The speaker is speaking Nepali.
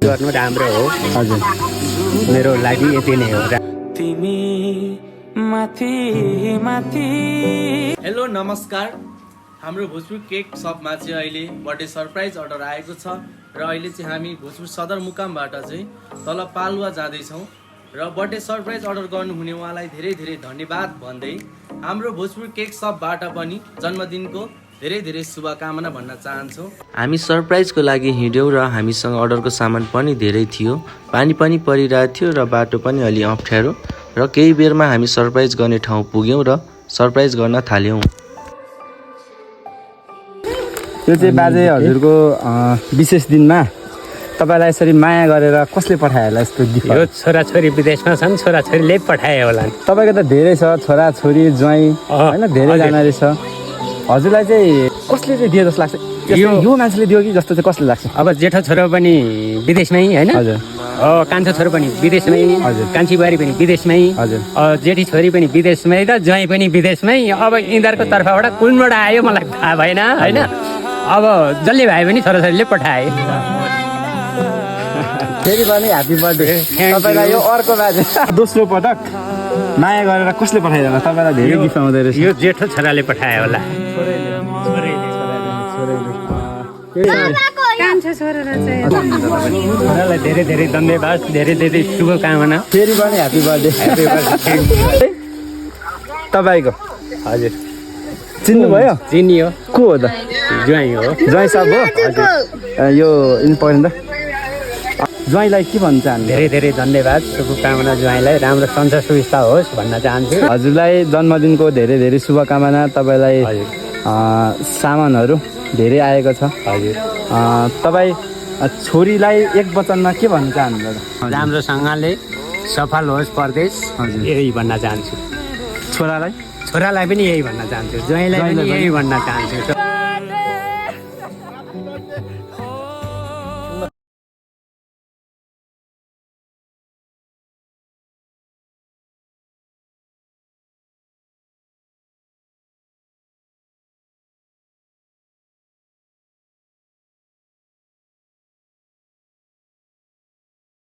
गर्नु राम्रो हो। हजुर मेरो लागि यति नै हो। तिमी माथि माथि। हेलो नमस्कार, हाम्रो भोजपुर केक सपमा चाहिँ अहिले बर्थडे सरप्राइज अर्डर आएको छ र अहिले चाहिँ हामी भोजपुर सदरमुकामबाट चाहिँ तल पालुवा जाँदैछौँ र बर्थडे सरप्राइज अर्डर गर्नुहुने उहाँलाई धेरै धेरै धन्यवाद भन्दै हाम्रो भोजपुर केक सपबाट पनि जन्मदिनको धेरै धेरै शुभकामना भन्न चाहन्छौँ। हामी सरप्राइजको लागि हिँड्यौँ र हामीसँग अर्डरको सामान पनि धेरै थियो, पानी पनि परिरहेको थियो र बाटो पनि अलि अप्ठ्यारो र केही बेरमा हामी सरप्राइज गर्ने ठाउँ पुग्यौँ र सरप्राइज गर्न थाल्यौँ। यो चाहिँ बाजे हजुरको विशेष दिनमा तपाईँलाई यसरी माया गरेर कसले पठायो होला यस्तो गिफ्ट? यो छोराछोरी विदेशमा छन्, छोराछोरीले पठाए होला। तपाईँको त धेरै छ, छोराछोरी ज्वाइँ होइन धेरैजना रहेछ। हजुरलाई चाहिँ कसले चाहिँ दियो जस्तो लाग्छ? यो मान्छेले दियो कि जस्तो चाहिँ कसले लाग्छ? अब जेठो छोरो पनि विदेशमै होइन, हजुर कान्छो छोरो पनि विदेशमै, हजुर कान्छी बुहारी पनि विदेशमै, हजुर जेठी छोरी पनि विदेशमै र ज्वाइँ पनि विदेशमै। अब यिनीहरूको तर्फबाट कुनबाट आयो मलाई थाहा भएन होइन। अब जसले भए पनि छोराछोरीले पठाए। फेरि पनि ह्याप्पी बर्थडे तपाईँलाई। यो अर्को बाजे दोस्रो पटक माया गरेर कसले पठाइदिनु? तपाईँलाई धेरै गिफ्ट आउँदै रहेछ। यो जेठो छोराले पठायो होला। छोरालाई धेरै धेरै धन्यवाद, धेरै धेरै शुभकामना। फेरि पनि ह्याप्पी बर्थडे। तपाईँको हजुर चिन्नुभयो? चिनियो, को हो त? ज्वाइँ हो। ज्वाइँ साहब हो? यो इम्पोर्टेन्ट त। ज्वाइँलाई के भन्न चाहनु? धेरै धेरै धन्यवाद, शुभकामना। ज्वाइँलाई राम्रो सन्चो सुविस्ता होस् भन्न चाहन्छु। हजुरलाई जन्मदिनको धेरै धेरै शुभकामना। तपाईँलाई सामानहरू धेरै आएको छ। हजुर तपाईँ छोरीलाई एक वचनमा के भन्न चाहनुहुन्छ? राम्रोसँगले सफल होस् परदेश, हजुर यही भन्न चाहन्छु। छोरालाई छोरालाई पनि यही भन्न चाहन्छु, ज्वाइँलाई पनि यही भन्न चाहन्छु।